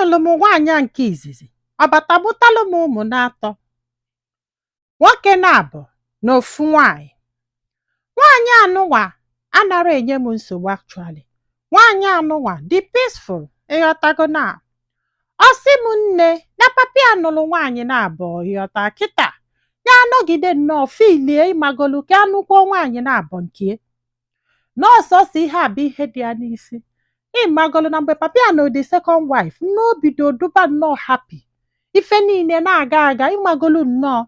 Anụlụ m nwaanyị a nke izizi, ọ bata mụtalụ m ụmụ na-atọ, nwoke na-abụ na ofu nwaanyị. Nwaanyị anụnwa anara enye m nsogbu. Actually, nwaanyị anụnwa dị peaceful, ịghọtago? Na ọ sị m, nne, na papi ya nụrụ nwaanyị na-abụ, ịghọta? Kịta ya anọgide nnọọ filie, ịmagolu, ka anụkwuo nwaanyị na-abụ nke nọọsọsọ. Ihe a bụ ihe dị ya n'isi, ịmagolu, na mgbe papi ya nụ the second wife, n'obido duba nnọọ happy, ife niile na-aga aga, ịmagolu nnọọ,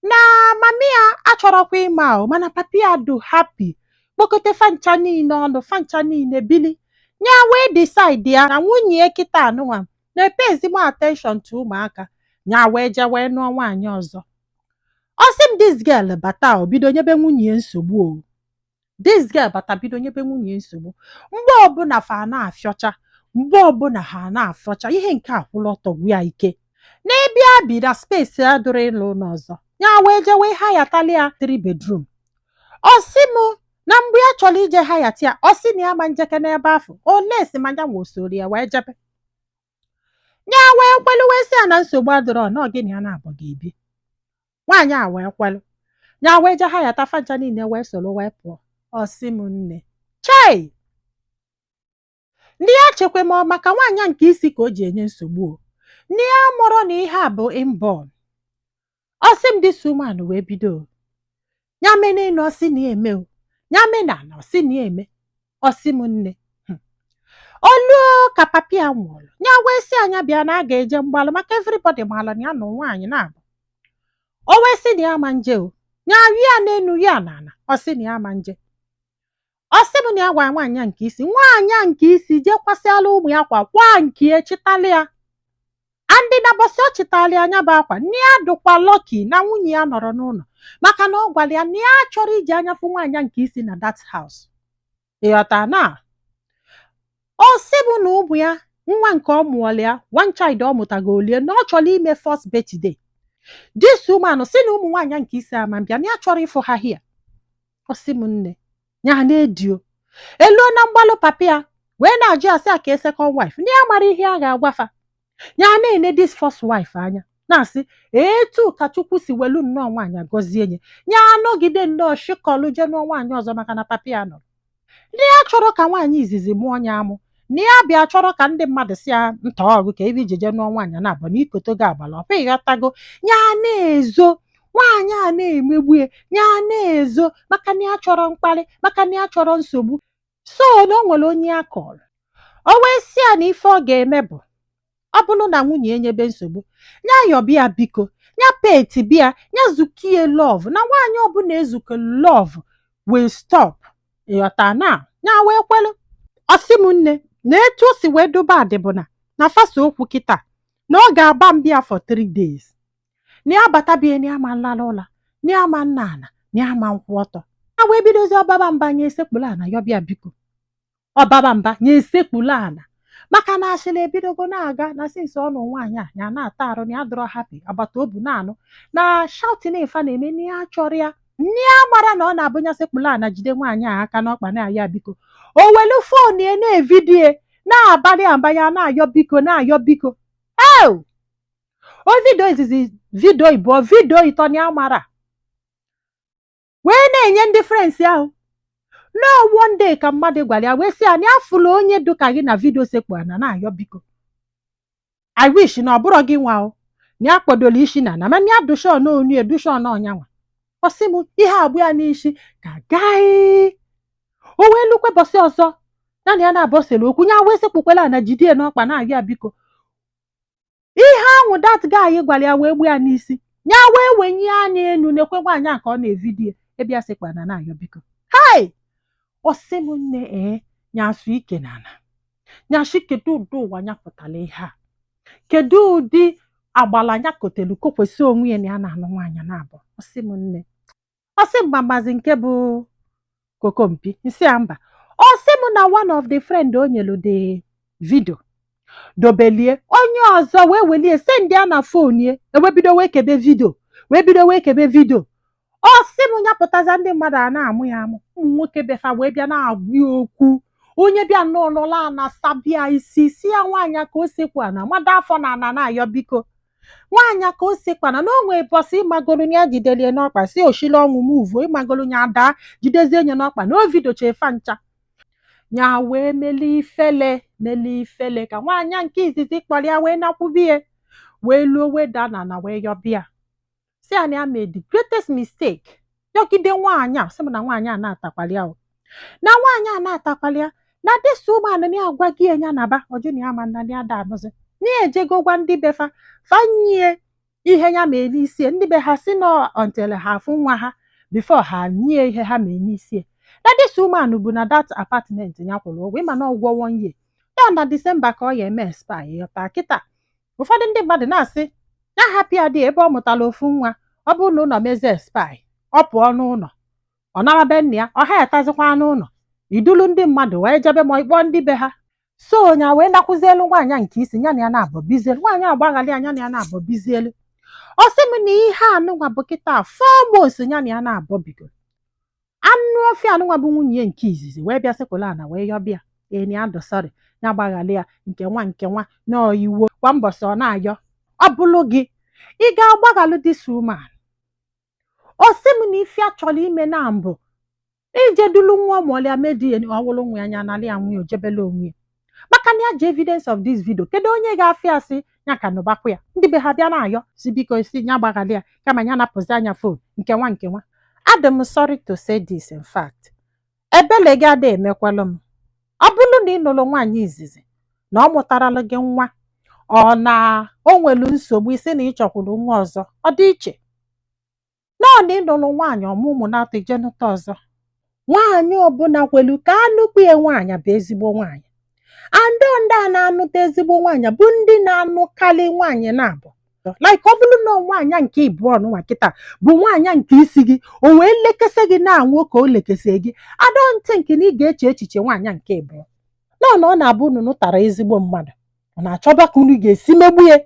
na mami ya achọrọkwa ịma o, mana papi ya du happy, kpokọte fancha niile ọnụ, fancha niile bili. Ya wee decide ya na nwunye ya kịta anụnwa na-epay ezigbo attention to ụmụaka. Ya wee jee wee nụọ nwaanyị ọzọ. Ọ sị m, this girl bata, o bido nyebe nwunye ya nsogbu o. This girl bata, bido nyebe nwunye ya nsogbu. Mgbe ọbụla fa na-afịọcha, mgbe ọbụla ha na-afịọcha, ihe nke a kwụrụ ọtọ gwụ ya ike. N'ebe a bi na space a dụrụ ịlụ ụlọ ọzọ, ya wee jee wee hayatali ya three bedroom. Ọ sị m na mgbe ya chọrọ ije hayati ya, ọ sị na ya ma njeke n'ebe afọ ole si ma ya nwe osoro ya wee jebe. Ya wee kwelu, wee sị ya na nsogbu adịrọ, na ọ gịnị, ya na-abọ ga-ebi. Nwaanyị a wee kwelu, ya wee jee hayata, fancha niile wee soro wee pụọ. Ọ sị m, nne, chei, ndị ya chekwa ma ọ maka nwaanyị a nke isi ka o ji enye nsogbu o, ndị ya mụrụ na ihe a bụ inborn. Ọ sị m, this woman wee bido o. Ya mee n'elu, ọ sị na ya eme o, ya mee na ala, ọ sị na ya eme. Ọ sị m, nne, oluo ka papi ya nwụrụ, ya wee sị anya bịa na a ga-eje mgbalụ, maka everybody maala na ya nụ nwaanyị na-abụ. O wee sị na ya ma nje o. Ya ya n'enu, ya n'ala, ọ sị na ya ma nje. Ọ sị m na ya gwara nwaanyị a nke isi, nwaanyị a nke isi jekwasịala ụmụ ya kwa kwa nke chịtali ya andị na bọsị ọ chịtali anya bụ akwa. Nne ya dụkwa lucky na nwunye ya nọrọ n'ụlọ, maka na ọ gwara ya na ya chọrọ iji anya fụ nwaanyị a nke isi na that house, ịghọta? Na ọ sị bụ na ụmụ ya, nwa nke ọ mụọla ya, one child ọ mụtago olie, na ọ chọrọ ime first birthday, this woman sị na ụmụ nwaanyị nke isi ama mbịa, na ya chọrọ ịfụ ha hia. Ọ sị m, nne, ya na-edio eluo na mgbalụ papa ya wee na-ajụ ya, sị ya ka e second wife, ndị ya mara ihe a ga-agwafa. Ya na-ene this first wife anya, na-asị etu ka Chukwu si welu nnọọ nwaanyị gọzie nye ya, anọgide nnọọ shikọlụ jee nụọ nwaanyị ọzọ, maka na papa ya nọ ndị ya chọrọ ka nwaanyị izizi mụọ ya amụ, na ya bịa chọrọ ka ndị mmadụ si ya nta ọgụ ka ebe ije jee nụọ nwaanyị na-abụ na ikoto gị agbala ọkwa, ịghọtago? Ya na-ezo nwaanyị a na-emegbu ya, ya na-ezo, maka na ya chọrọ mkparị, maka na ya chọrọ nsogbu. So na o nwere onye ya kọrọ, o wee sị ya na ife ọ ga-eme bụ, ọ bụrụ na nwunye enyebe nsogbu, ya yọbịa biko, ya peti bịa, ya zukie love, na nwaanyị ọbụla ezuke love will stop, ịghọta? Na ya wee kwelu. Ọsị m, nne, na etu o si wee dobe adị bụ na na fasa okwu kịta na ọ ga-aba mbịa for 3 days, na ya bata bie, na ya ma nlala ụla, na ya ma nna ana, na ya ma nkwụ ọtọ. Ya wee bidozi ọbaba mba, nye esekpulu ana, yọbịa biko, ọbaba mba, nye esekpulu ana, maka na asịrị ebidogo na-aga na since ọnụ nwaanyị a, ya na-ata arụ, na ya dọrọ happy, agbata obi na-anụ na shouting ifa na-eme, na ya chọrọ ya. Nne ya mara na ọ na-abụ ya sekpulu ana, jide nwaanyị a aka n'ọkpa, na-ayọ biko, o welu phone ya na-evidie, na-abalị amba, ya na-ayọ biko, na-ayọ biko. Eo, o video izizi, video ịbụọ, video ịtọ, na ya mara wee na-enye ndị friends ahụ. No one day ka mmadụ gwara ya wee sị ya na ya fụrụ onye dụka gị na video sekpu ana na-ayọ biko. I wish na ọ bụrọ gị nwa o, na ya kpọdoro isi na ana, mana ya dụshọ na onu edushọ na ọnyanwa. Ọ sị m, ihe agbụ ya n'isi ka gaị. O wee lukwe bọsị ọzọ ya na ya na-abọsịrị okwu, ya wee sekpukwela ana, jide ya n'ọkpa, na-ayọ ya biko. Ihe ahụ that guy gwara ya wee gbuo ya n'isi, ya wee wenye anya enu, na-ekwe nwaanyị a ka ọ na-evidie ebe ya sekpu ana na-ayọ biko. Hai, ọ sị m, nne, ee, ya asụ ike na ana ya sị, kedu ụdị ụwa ya pụtara ihe a? Kedu ụdị agbala ya kotelu kokwesị onwe ya na ya na-anụ nwaanyị na-abụ? Ọ sị m, nne, ọ sị m, mamazi nke bụ kokompi nsị ya mba. Ọ sị m na one of the friend o nyelu the video dobelie, onye ọzọ wee welie send ya na phone ya, ewebido wee kebe video, wee bido wee kebe video. Ọ sị m, ya pụtaza, ndị mmadụ a na-amụ ya amụ, ụmụ nwoke befa wee bịa na-agwa ya okwu. Onye bịa nnọọ nọla ana sabia isi si ya nwaanyị ka o sekwu ana mada afọ na ana na-ayọ biko. Nwaanyị ka o sekwana na o nwee bọsị ịmagolu ya jidelie n'ọkpa, si oshila ọnwụ muvuo, ịmagolu ya daa jidezie nye n'ọkpa na o vidocha efa ncha nya wee meli ifele meli ifele ka nwaanyị nke izizi kpọrọ ya wee nakwubie, wee luo, wee daa na ana, wee yọbịa, si ya na ya made the greatest mistake. Yọgide nwaanyị a, sị m na nwaanyị a na-atakwali ya o, na nwaanyị a na-atakwali ya, na this woman na ya agwa gị ya naba ọjụ na ya ma nna ya da anụzi, na ya ejego gwa ndị befa fanyie ihe ya mee n'isi. Ndị be ha si nọ until ha afụ nwa ha before ha nye ihe ha mee n'isi. Na this woman bụ na that apartment ya kwụrụ ụgwọ, ịma na ụgwọ one year ya na December ka ọ ya eme expire. Ịghọta kịta, ụfọdụ ndị mmadụ na-asị ya hapụ ya dị ebe ọ mụtara ofu nwa. Ọ bụrụ na ụlọ mezie expire, ọ pụọ n'ụlọ, ọ nara be nna ya, ọ ha etazikwa n'ụlọ idulu ndị mmadụ wee jebe ma ịkpọọ ndị be ha. So nya wee nakwụzielu nwaanyị nke isi ya na ya na-abọ bizielu. Nwaanyị agbaghalị anya na ya na-abọ bizielu. Ọ sị m na ihe anụnwa bụ kịta 4 months ya na ya na-abọ bigo. Anụ ọfịa anụnwa bụ nwunye ya nke izizi wee bịa sịkwụla ana wee yọbịa ee na ya dụ sorry, ya gbaghalị ya nke nwa nke nwa na iwo kwa mbọsị ọ na-ayọ. Ọ bụlụ gị, ị ga-agbaghalụ this woman? Ọ sị m na ife a chọrọ ime na mbụ ije dulu nwa ọmụọlịa medi ya, ọwụlụ nwa ya, anya nalị ya nwa ya, ojebela onwe ya, maka na ya ji evidence of this video. Kedu onye ga-afịa asị ya ka nụbakwa ya? Ndị be ha bịa na-ayọ si biko, si ya gbaghalị ya, kama ya napụzi anya phone nke nwa nke nwa. Adị m sorry to say this, in fact, ebele gị ada emekwalụ m. Ọ bụrụ na ị nụrụ nwaanyị izizi na ọ mụtaralụ gị nwa, ọ na o nwelu nsogbu, isi na ị chọkwuru nwa ọzọ, ọ dị iche nọọ na ị nụrụ nwaanyị ọmụmụ na-atọ ije nụta ọzọ. Nwaanyị ọbụla kwelu ka anụkwu ya nwaanyị bụ ezigbo nwaanyị. Andọ ndị a na-anụta ezigbo nwaanyị bụ ndị na-anụkarị nwaanyị na-abụ, like ọ bụrụ na nwaanyị nke ịbụọ nwa kịta bụ nwaanyị nke isi gị, o wee lekesa gị na nwoke o lekesa gị, I don't think na ị ga-eche echiche nwaanyị nke ịbụọ nọ na ọ na-abụ unu nụtara ezigbo mmadụ, ọ na-achọba ka unu ga-esi megbu ya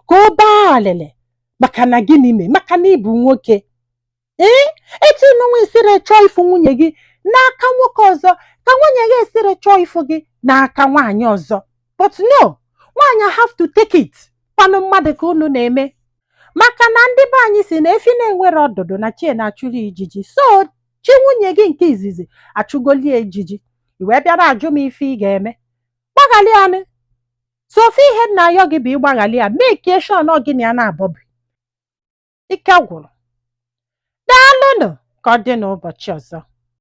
ka ọ baa alịlị. Maka na gịnị mee? Maka na ịbụ nwoke. Ee, etu nwa esiri chọọ ịfụ nwunye gị n'aka nwoke ọzọ, ka nwunye gị esiri chọọ ịfụ gị n'aka nwaanyị ọzọ. But no, nwaanyị have to take it. Kwanụ mmadụ ka unu na-eme, maka na ndị be anyị si na efi na-enwere ọdụdụ na chi na-achụrụ ijiji. So chi nwunye gị nke izizi achụgolie ijiji, i wee bịara ajụ m ife ị ga-eme. Gbaghalị anụ so ofe ihe nna ayọ gị bụ ịgbaghalị ya, make sure na gị na ya na-abọbi. Ike gwụrụ. Daalụnụ, ka ọ dị n'ụbọchị ọzọ.